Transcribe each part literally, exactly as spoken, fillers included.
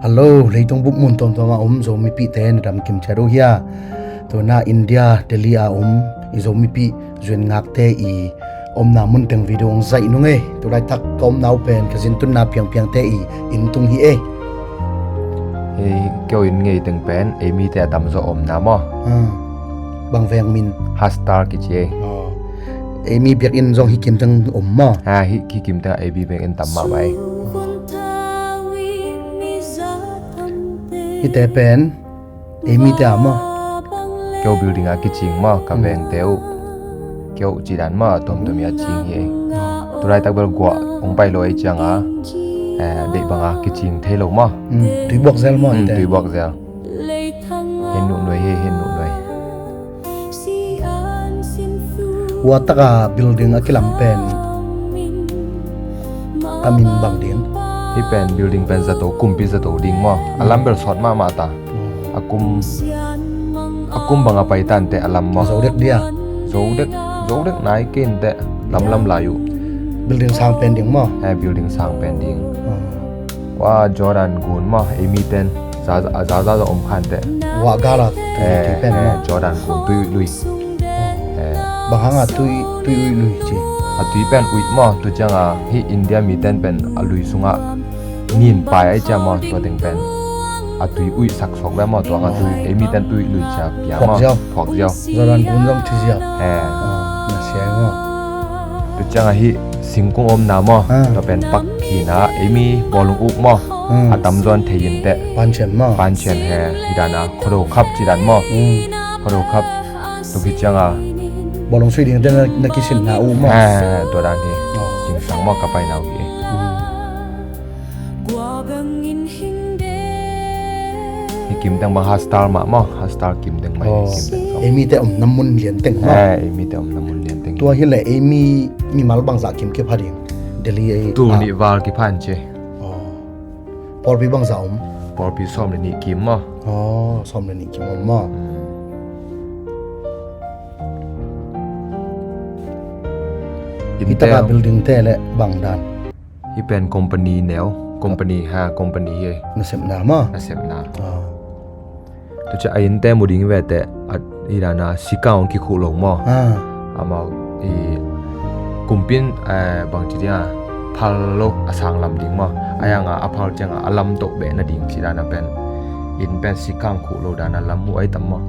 Hello, leitung bup mun tuamtuam a om Zomipihte na dam kim ciat uh hia? Tuna India, Delhi a om i Zomipih zuan ngakte i omna mun teng video hong zaih nung ei. Tulaitak ka omna uh pen ka zintunna piangpiangte i inn tung hi ei. Hei, keu inn ngei teng pen ei mite a tamzaw omna maw? Hmm. Bang veng min? Hastar kici ei. Oh. Ei mi biakinn zong hi kim teng om maw? Ha, hi, hi kim teng ei mi biakinn tam mahmah ei. Hite pen ei mite a maw? Keu building a kicing maw, ka vengte uh. Keu cidan maw, a tuamtuam i a cing hi ei. Tulaitak bel guah hong pai lo ei cianga, eh, deih banga kicing thei lo maw? Hmm, tuibuak zel maw, hmm, hite? Tuibuak zel. Hen nuh nuai hi, hen nuh nuai. Hua taka building a kilam pen a min bang ding? Hi pen building pen zato, kumpi zato ding maw? A lam bel sawt mahmah ta. A kum, a kum bang a pai tante a lam maw? Zo dek dia? Zo dek, zo dek nai kei inteh, lamlam lai uh. Building sang pen ding maw? Eh, building sang pen ding. Hua Jordan gun maw, ei miten a zaza om khante. Hua gala tui, eh, tui pen, eh, maw? Jordan gun tui uih lui. Eh. Bang hanga tui, tui uih lui ci? A tui pen uih maw, tu cianga hi India miten pen a lui sunga nin pai ai cia maw, tua teng pen a tui uih sak sok ve maw, tua nga tui, ei miten tui uih lui cia pia maw. Phuak ziau. Phuak ziau. Jordan gun zong ci ziau. Eh. Ah, na sia maw. Tu cianga hi singkung omna maw? Ah. Tua pen pak hina, ei mi bawlung uk maw? Hmm. A tamzaw in thei inteh. Pancian maw? Pancian he, hi dana, khodo khap ci dan maw? Hmm. Khodo khap. Tua hi cianga bawlung sui ding te na, na kisinna uh maw? Eh, tua dan hi. Oh. Zingsang maw ka paina uh hi. Hmm. Hi kim teng bang hastar mah maw, hastar kim teng mah. Oh. Hi kim teng zong. Ei mite omna mun lian teng maw? Eh, ei mite omna mun lian teng. Tua hileh ei mi mimal bangzah kim kipha ding? Delhi ei. Tul nih val kipha in ci. Oh. Pawlpi bangzah om? Pawlpi sawm le nih kim maw? Oh, sawm le nih kim om maw? Hmm. Hi taka building te le bang dan? Hi pen company neu, company ha, company hi. Nasepna maw? Nasepna. Ah. Tua ciang a innte mu ding vete, a, hi dana sikang hong kikhuh lo maw? Ah. Amau i kumpin, eh, bangci dinga phal lo a sang lam ding maw? A yanga a phal cianga a lam toh beh nading ci dana pen. Inn pen sikang khuh lo dana lam mu ai tam maw?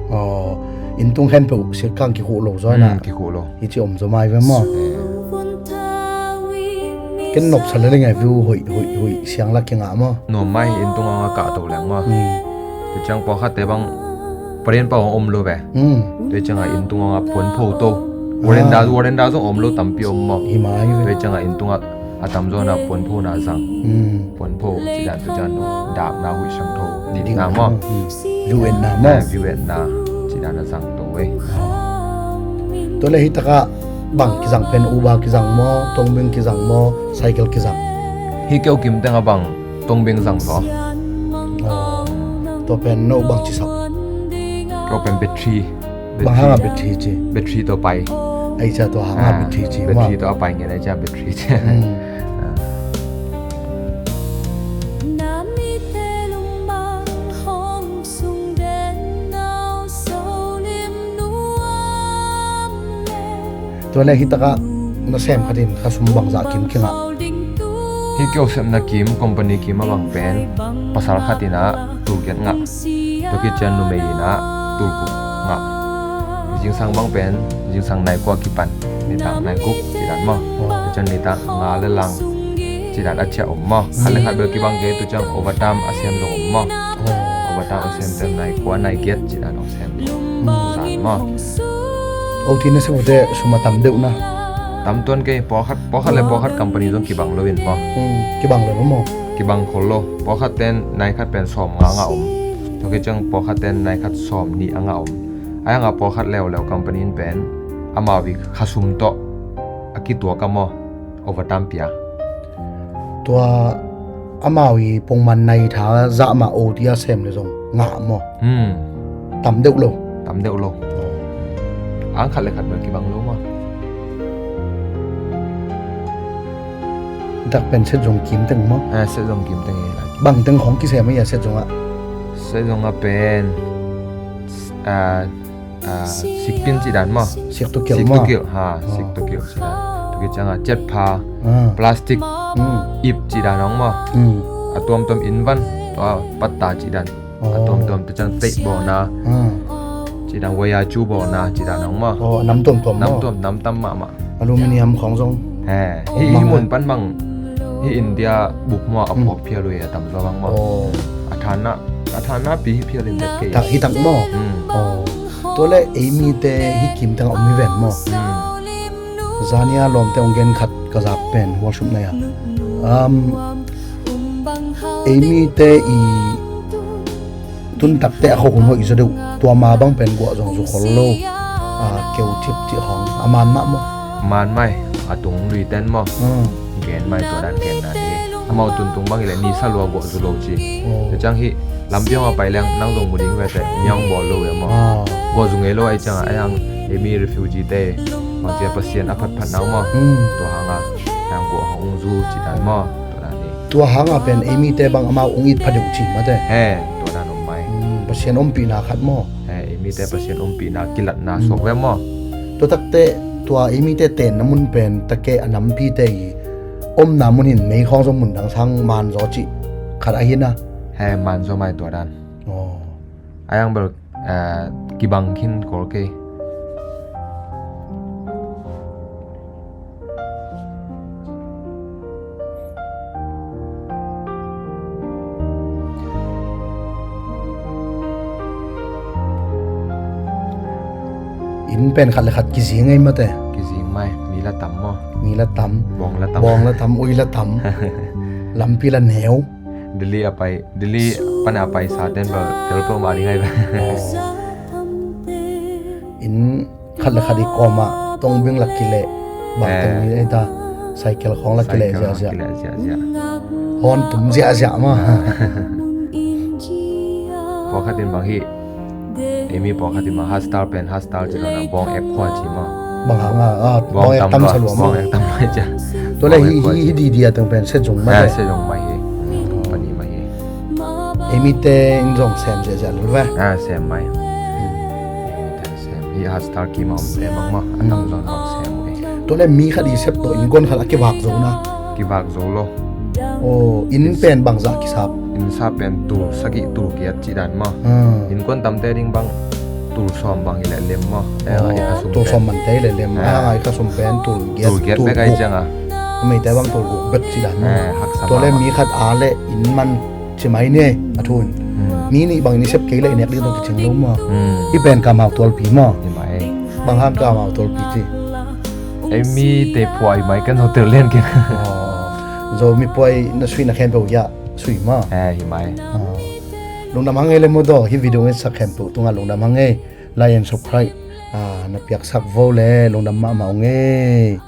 Oh, inn tung hen peuh sikang kikhuh lo zaw na. Hmm, kikhuh lo. Hi ci om zaw mai ve maw? Eh. Ken nopsa le leng ai view hoih, hoih, hoih siang la kingah maw? Nuam mai hi inn tung hong a kah to leng maw? Hmm. Tua ciang pawlkhatte bang parian pau hong om lo ve. Hmm. Tua cianga inn tung hong a puanpho to. Ah. Veranda, veranda zong om lo tampi om maw? Hi mai ve. Tua cianga inn tung a a tamzaw na puanphona zang. Hmm. Puanpho, ci dan tu ciang dakna huih siangtho, dikna maw. Hmm. View enna maw. Ah, view enna, ci dana zang to ei. Tua le hi taka bang kizang pen, Uber kizang maw, tongbeng kizang maw, cycle kizang? Hi keu kim tenga bang tongbeng zang zaw. Oh. Tua pen no bang ci sak? Tua pen battery. Bang hanga battery ci? Battery tawh pai. Ai cia tua hanga battery ci maw? Battery tawh a pai ngen ai cia battery ci. Hmm. Ah. Tua le hi taka na sem khatin khasum bangzah kim kingah? Hi keu sepna kim, company kim a bang pen pasal khatin ah tulgiat ngah. Tua khit ciang numei in ah tulguk ngah. Zingsang bang pen zingsang nai kua kipan, nitak nai guk ci dan maw. Oh. Tua ciang nitak nga le lang ci dan a ciah om maw. Hmm. Khat le khat bel kibang kei, tua ciang overtime a sem zong om maw. Oh. Overtime a sem ciang nai kua nai giat ci dan a sem zong. Hmm. Zan maw. O T na sem ute sum a tam deuh na? Tam tuan kei, pawlkhat, pawlkhat le pawlkhat company zong kibang lo in maw. Hmm. Kibang lo maw? Kibang khol lo. Pawlkhat ten nai khat pen sawm nga nga om. Tua khit ciang pawlkhat ten nai khat sawm nih a nga om. A yanga pawlkhat leuleu company in pen amau i khasum tawh a kituak a maw, overtime pia. Tua amau i pongman nai tha zah mah O T a sem le zong ngah maw? Hmm. Tam deuh lo. Tam deuh lo. Oh. Ang khat le khat bel kibang lo maw. Dak pen set zong kim teng maw? Ah, set zong kim teng hi lai. Bang teng khawng kisem a, set zongah? Set zongah pen, ah, ah, sikpin cih dan maw? Siktukilh maw? Siktukilh, ha, siktukilh cih dan. Tukilh ciangah ciatpha, plastic, ip cih dan hong maw? A tuamtuam innvan, tua patta cih dan. A tuamtuam, tua ciang teih bawlna cih dan, waya cu bawlna cih dan hong maw? Aw, nam tuamtuam maw? Nam tuam, nam tam mahmah. Aluminium khawng zong. He, hih, hih mun pan bang, hih India buk maw a phawk phial uh hi a, tamzaw bang maw? A thanna, a thanna pi hih phial in dek kei. Tak, hih tak maw? Aw. Tua leh ei mite hih kim tengah om hi ven maw? Zania lawmte hong gen khat ka zak pen, workshop nei a. Um, ei mite i tun takte a khuahun hoih zaw deuh, tua ma bang pen guah zong zu khol lo. A, keu thip cih khawng a man mah maw? Man mai, a tung lui ten maw? Gen mai, tua dan genna hi. Amau tuntung bang hileh nisa lua guah zu lo ci. Tua ciang hih lampi hong a pai leng nang zong mu ding ve teh, mi hong bawl lo ve maw? Guah zu ngei lo ahih ciangah, a hiang ei mi refugee te bang cia Pasian a phatphat nau maw? Tua hangah hiang guah hong zu cih dan maw? Tua dan hi. Tua hangah pen ei mite bang amau hong it pha deuh cih mate. He, tua dan om mai. Pasian ompihna khat maw? He, ei mite Pasian ompihna kilatna suak ve maw? Tua takte, tua ei mite tenna mun pen takte a nampite i omna mun hin mei khawng zong mun dang sang man zaw cih khat ahi na. He, man zaw mai tua dan. Aw. A hiang bel, eh, kibang khin kol kei. Inn pen khat le khat kizing ei mate. Kizing mai, mi la tam maw? Mi la tam. Bawng la tam. Bawng la tam, ui la tam. Lampi la neu. Delhi a pai, Delhi pan a paisa ten bel telplo mah ding ahi ve. Inn khat le khat i kawmah tongbing la kileh, bang teng ni ei ta, cycle khawng la kileh ziahziah. Cycle khawng kileh ziahziah. Horn tum ziahziah mah. Pawlkhat in bang hi, ei mi pawlkhat in bang hardstyle pen, hardstyle ci lo na, bawng ek khua ci maw? Bang hang a, ah, bawng ek tam sa lua maw? Bawng ek tam mai cia. Tua leh hi, hi, hi di di a teng pen set zong mai. Set zong mai hi. Pani mai hi. Ei mite in zong sem ziahziah lul ve. Ah, sem mai. Sem. Hi hardstyle kim a om te bang maw? A tam zong bang sem uh hi. Tua leh mi khat i sep tawh innkuan khat a kivak zo na. Kivak zo lo. Aw, inn pen bangzah kisap? Inn sap pen tul sagih tul giat cih dan maw? Innkuan tamte ding bang tul sawm bang hileh lem maw? Tul sawm mante hileh lem. A ngai ka sum pen tul giat, tul giat bek ahi ciang a. Meite bang tul guk bek cih dan maw? Tua leh mi khat a leh inn man ci mai ni a thu in. Mi nih bangin i sep kei leh i nek ding tawh kicing lo maw? Hi pen kamau tualpi maw? Bang hang kamau tualpi ci? Ei mite phuai mai kan hotel lian kei. Aw. Zomi puai na suihna khempeuh hiah sui maw? Eh, hi mai. Aw. Lungdam hang ei le maw daw, hi video ngetsak khempeuh tungah lungdam hang ei. Like and subscribe, ah, na piaksak vo le lungdam mahmah ung ei.